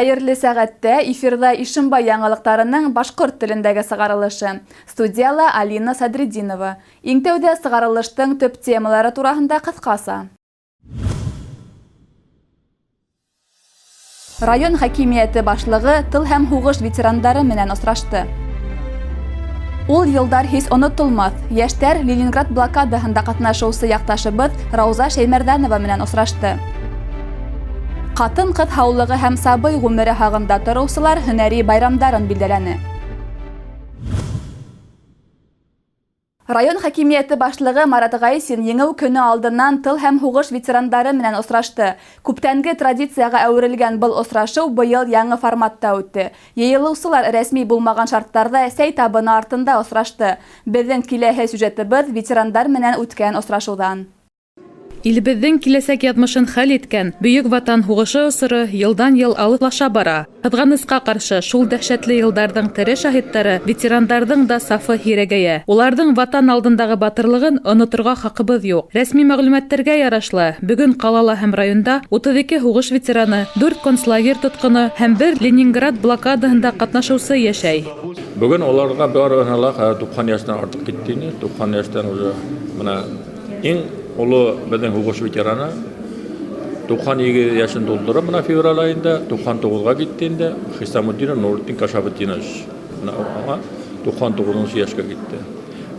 Хәйерле сәғәттә эфирҙа Ишембай яңылыҡтарының башҡорт телендәге сығарылышы. Студияла Алина Садретдинова. Иң тәүҙә сығарылыштың төп темалары тураһында ҡыҫҡаса. Район хакимиәте башлығы тыл һәм һуғыш ветерандары менән осрашты. Ул йылдар һис онотолмаҫ. Йәштәр Ленинград блокадаһында ҡатнашыусы яҡташыбыҙ Рауза Шәймәрҙәнова менән осрашты. Ҡатын-ҡыҙ һаулығы һәм сабый ғүмере һағында тороусылар һөнәри байрамдарын билдәләне. Район хакимиәте башлығы Марат Гайсин Еңеү көнө алдынан тыл һәм һуғыш ветерандары менән осрашты. Күптәнге традицияға әүерелгән был осрашыу быйыл яңы форматта үтте. Йыйылыусылар рәсми булмаған шарттарҙа сәй табыны артында осрашты. Беҙҙең киләһе сюжетыбыҙ ветерандар менән үткән осрашыуҙан. Илебеҙҙең киләсәк яҙмышын хәл иткән Бөйөк Ватан һуғышы осоро йылдан-йыл алыҫлаша бара. Ҡыҙғанысҡа ҡаршы, шул дәһшәтле йылдарҙың тере шаһиттары ветерандарҙың да сафы һирәгәйә. Уларҙың Ватан алдындағы батырлығын оноторға хаҡыбыҙ юҡ. Рәсми мәғлүмәттәргә ярашлы, бөгөн ҡалала һәм районда 32 һуғыш ветераны, дүрт концлагерь тотҡоно һәм бер Ленинград блокадаһында ҡатнашыусы йәшәй. Бөгөн уларға барыһына ла хәҙер 90 йәштән артыҡ китте инде. 90 йәштән уже бына иң оло беҙҙең һуғыш ветераны 92 йәшен тултырып бына февраль айында 99-ға китте инде Хисамутдинов Нурутдин Кашапетдинович. Бына аңа 99 йәшкә китте.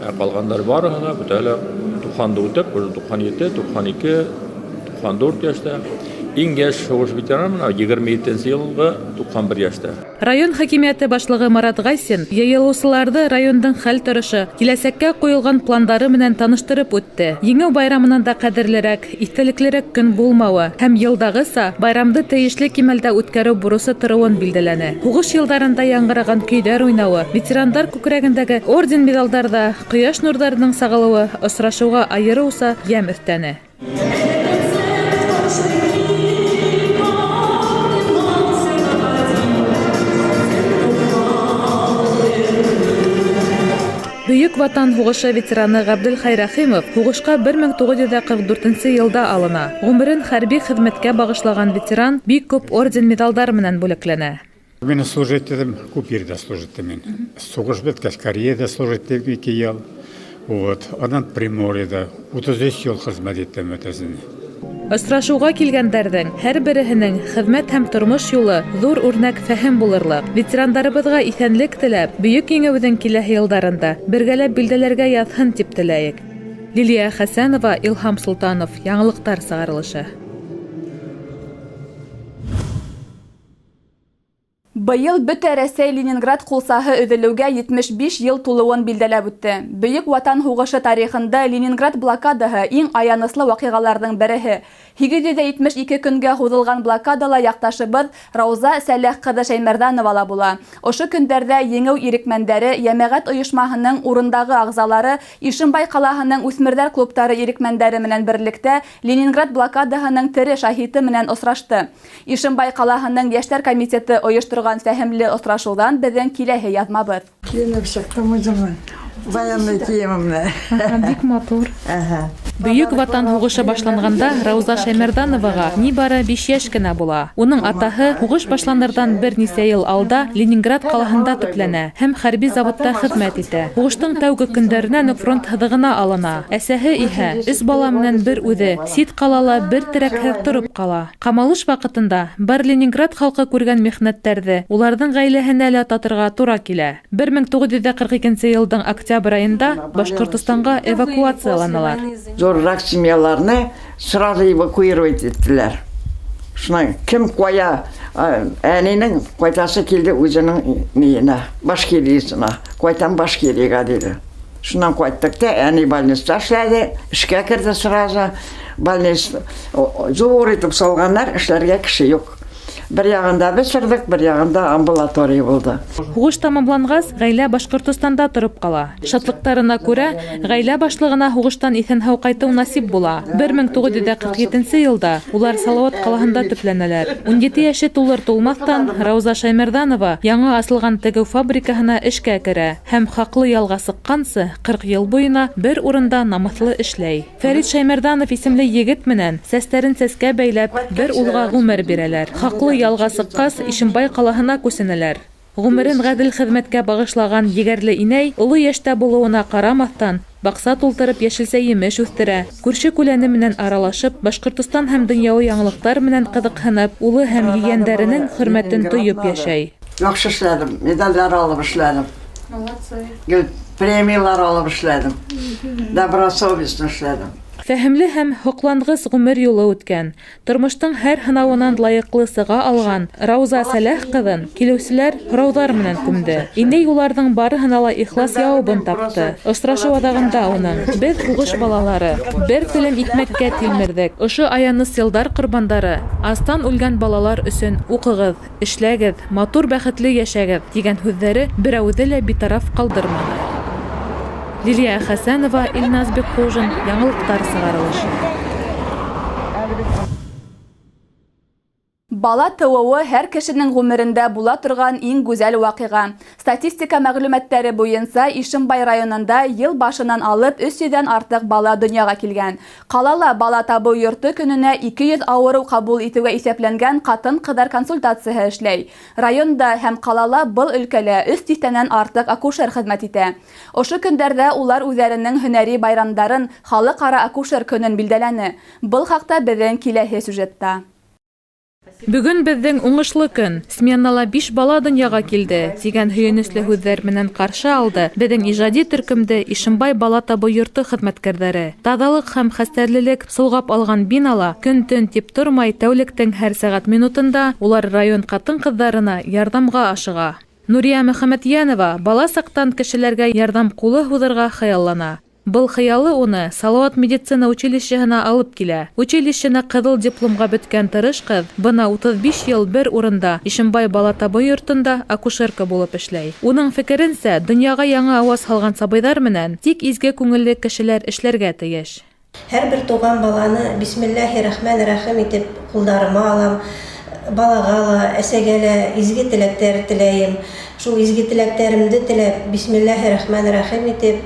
Ә ҡалғандар барыһы бөтәһе лә 90-ды үтеп, уже 97, 92, 94 йәштә. Иң йәш һуғыш ветераны бына 27 йылғы 91 йәштә. Район хакимиәте башлығы Марат Гайсин йыйылыусыларҙы райондың хәл-торошо, киләсәккә ҡуйылған пландары менән таныштырып үтте. Еңеү байрамынан да ҡәҙерлерәк, иҫтәлеклерәк көн булмауы һәм йылдағыса байрамды тейешле кимәлдә үткәреү бурысы тороуын билдәләне. Һуғыш йылдарында яңғыраған көйҙәр уйнауы, ветерандар күкрәгендәге орден-миҙалдарҙа ҡояш нурҙарының сағылыуы осрашыуға айырыуса йәм өҫтәне. Бөйөк Ватан һуғышы ветераны Ғәбделхәй Рәхимов һуғышҡа 1944 йылда алына. Ғүмерен хәрби хеҙмәткә бағышлаған ветеран бик күп орден-миҙалдар менән бүләкләнә. Мин служить итәм, күп ерҙә служить итәм мин. Һуғыш бөткәс, Кореяда служить итәм 2 йыл. Вот. Анан Приморьеда 33 йыл хеҙмәт иттем бөтәһен. Осрашыуға килгәндәрҙең һәр береһенең хеҙмәт һәм тормош юлы ҙур үрнәк фәһем булырлыҡ. Ветерандарыбыҙға иҫәнлек теләп, Бөйөк Еңеүҙең киләһе йылдарында бергәләп билдәләргә яҙһын тип теләйек. Лилиә Хәсәнова, Илһам Солтанов, Яңылыҡтар сығарылышы. Быйыл бөтә Рәсәй Ленинград ҡулсаһы өҙөлөүгә 75 йыл тулыуын билдәләп үтте. Бөйөк Ватан һуғышы тарихында Ленинград блокадаһы иң аяныслы ваҡиғаларҙың береһе. 872 көнгә һуҙылған блокадала яҡташыбыҙ Рауза Сәләх ҡыҙы Шәймәрҙәнова ла була. Ошо көндәрҙә Еңеү ирекмәндәре йәмәғәт ойошмаһының урындағы ағзалары Ишембай ҡалаһының үҫмерҙәр клубтары ирекмәндәре менән берлектә Ленинград блокадаһының тере шаһиты менән осрашты. Ишембай ҡалаһының йәштәр комитеты ойошторған фәһемле осрашыуҙан беҙҙең киләһе яҙмабыҙ. Кейенеп сыҡтым үҙемә. Военный кейемемне. Бик матур. Бөйөк Ватан һуғышы башланғанда Рауза Шәймәрҙановаға ни бары 5 йәш кенә була. Уның атаһы һуғыш башланырҙан бер нисә йыл алда Ленинград ҡалаһында төпләнә һәм хәрби заводта хеҙмәт итә. Һуғыштың тәүге көндәренән үк фронт һыҙығына алына. Әсәһе иһә өс бала менән бер үҙе сит ҡалала бер терәкһеҙ тороп ҡала. Ҡамалыш ваҡытында бар Ленинград халҡы күргән михнәттәрҙе уларҙың ғаиләһенә лә татырға тура килә. 1942 йылдың октябрь айында Башҡортостанға эвакуацияланалар. Ҙурыраҡ семьяларны сразу эвакуировать иттеләр. Шунан кем ҡуя, әнинең ҡайтасы килде үҙенең ниенә, Башкириясына. Ҡайтам Башкирияға диде. Шунан ҡайттыҡ та, әни больница эшләде, эшкә керҙе сразу. Больница ҙур итеп салғандар, эшләргә кеше юҡ. Бер яғында бесерҙек, бер яғында амбулатория булды. Һуғыш тамамланғас, ғаилә Башҡортостанда тороп ҡала. Шатлыҡтарына күрә, ғаилә башлығына һуғыштан иҫән-һау ҡайтыу насип була. 1947 йылда улар Салауат ҡалаһында төпләнәләр. 17 йәше тулыр тулмаҫтан Рауза Шәймәрҙанова яңы асылған тегеү фабрикаһына эшкә керә һәм хаҡлы ялға сыҡҡансы 40 йыл буйына бер урында намыҫлы эшләй. Фәрит Шәймәрҙанов исемле егет менән сәстәрен сәскә бәйләп, бер улға ғүмер бирәләр. Хаҡлы ялға сыҡҡас, Ишембай ҡалаһына күсенәләр. Ғүмерен ғәҙел хеҙмәткә бағышлаған егәрле инәй, оло йәштә булыуына ҡарамаҫтан, баҡса тултырып йәшелсә-емеш үҫтерә, күрше-күләне менән аралашып, Башҡортостан һәм донъяуи яңылыҡтар менән ҡыҙыҡһынып, улы һәм ейәндәренең хөрмәтен тойоп йәшәй. Яхшы эшләдем, медальләр алып эшләдем. Молодцы. Гел премиялар алып эшләдем. Добросовестно эшләдем. Фәһемле һәм һоҡланғыс ғүмер юлы үткән, тормоштоң һәр һынауынан лайыҡлы сыға алған Рауза Сәләх ҡыҙын килеүселәр һорауҙар менән күмде. Инәй уларҙың барыһына ла ихлас яуабын тапты. Осрашыу аҙағында уның, Беҙ һуғыш балалары, бер телем икмәккә тилмерҙек. Ошо аяныс йылдар ҡорбандары, астан үлгән балалар өсөн уҡығыҙ, Эшләгеҙ, матур бәхетле йәшәгеҙ, тигән һүҙҙәре берәүҙе лә битараф ҡалдырманы. Лилия Хәсәнова, Илназ Бикхужин, Яңылыҡтар сығарылышы. Бала тыуыуы һәр кешенең ғүмерендә була торған иң гүзәл ваҡиға. Статистика мәгълүматтары буйынса, Ишембай районында йыл башынан алып 300 дән артыҡ бала донъяға килгән. Ҡалала бала табыу йорто көнөнә 200 ауырыу ҡабул итеүгә иҫәпләнгән ҡатын-ҡыҙҙар консультацияһы эшләй. Районда һәм ҡалала был өлкәлә өс тиҫтәнән артыҡ акушер хеҙмәт итә. Ошо көндәрҙә улар үҙҙәренең һөнәри байрамдарын, Халыҡ-ара акушер көнөн билдәләне. Был хаҡта беҙҙең киләһе сюжетта. Бөгөн беҙҙең уңышлы көн, сменала биш бала донъяға килде, тигән һөйөнөслө һүҙҙәр менән ҡаршы алды беҙҙең ижади төркөмдө Ишембай бала табыу йорто хеҙмәткәрҙәре. Таҙалыҡ һәм хәстәрлелек солғап алған бинала көн-төн тип тормай, тәүлектең һәр сәғәт-минутында улар район ҡатын-ҡыҙҙарына ярҙамға ашыға. Нурия Мөхәмәтйәнова бала саҡтан кешеләргә ярҙам ҡулы һуҙырға хыяллана. Был хыялы уны Салауат медицина училищеһына алып килә. Училищены ҡыҙыл дипломға бөткән тырыш ҡыҙ бына 35 йыл бер урында, Ишембай бала табыу йортонда акушерка булып эшләй. Уның фекеренсә, донъяға яңы ауаз һалған сабыйҙар менән тик изге күңелле кешеләр эшләргә тейеш. Һәрбер туған баланы бисмилләһи рахмән рәхим итеп кулдарыма алам. Балага ла, әсәгә лә изге теләктәр теләйем. Шул изге теләктәремде теләп, бисмилләһи рахмән рәхим итеп,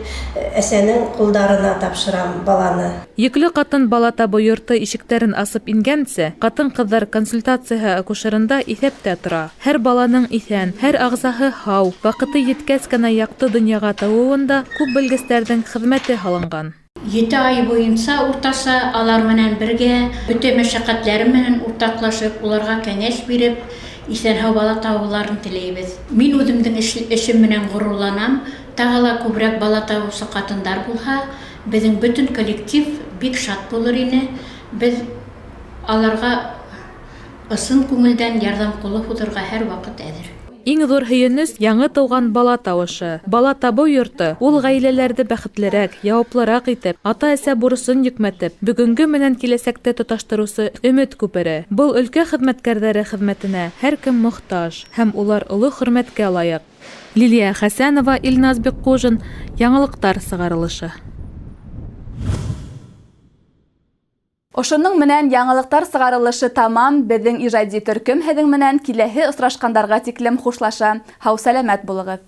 әсәнең кулдарына тапшырам баланы. Йөклө ҡатын бала табыу йорто ишектәрен асып ингәнсе, ҡатын-ҡыҙҙар консультацияһы акушерында иҫәптә тора. Һәр баланың иҫән, һәр ағзаһы һау, ваҡыты еткәс кенә якты донъяға тыуыуында күп белгестәрҙең хеҙмәте һалынған. Ете ай буйынса уртаса алар менән бергә, бөтә мәшәҡәтләре менән уртаҡлашып, уларға кәңәш биреп, исән-һау бала табыуларын теләйбеҙ. Мин үҙемдең эшем менән ғорурланам. Тағы ла күберәк бала табыусы ҡатындар булһа, беҙҙең бөтөн коллектив бик шат булыр ине. Беҙ аларға ысын күңелдән ярҙам ҡулы һуҙырға һәр ваҡыт әҙер. Иң ҙур һөйөнөс яңы тыуған бала тауышы. Бала табыу йорто ул ғаиләләрҙе бәхетлерәк, яуаплыраҡ итеп, ата-әсә бурысын йөкмәтеп, бөгөнгө менән киләсәкте тоташтырыусы өмөт күпере. Был өлкә хеҙмәткәрҙәре хеҙмәтенә һәр кем мохтаж һәм улар оло хөрмәткә лайыҡ. Лилиә Хәсәнова, Илназ Бикҡужин, Яңылыҡтар сығарылышы. Ошоноң менән яңылыҡтар сығарылышы тамам. Беҙҙең ижади төркөм һеҙҙең менән киләһе осрашҡандарға тиклем хушлаша. Һау-сәләмәт булығыҙ.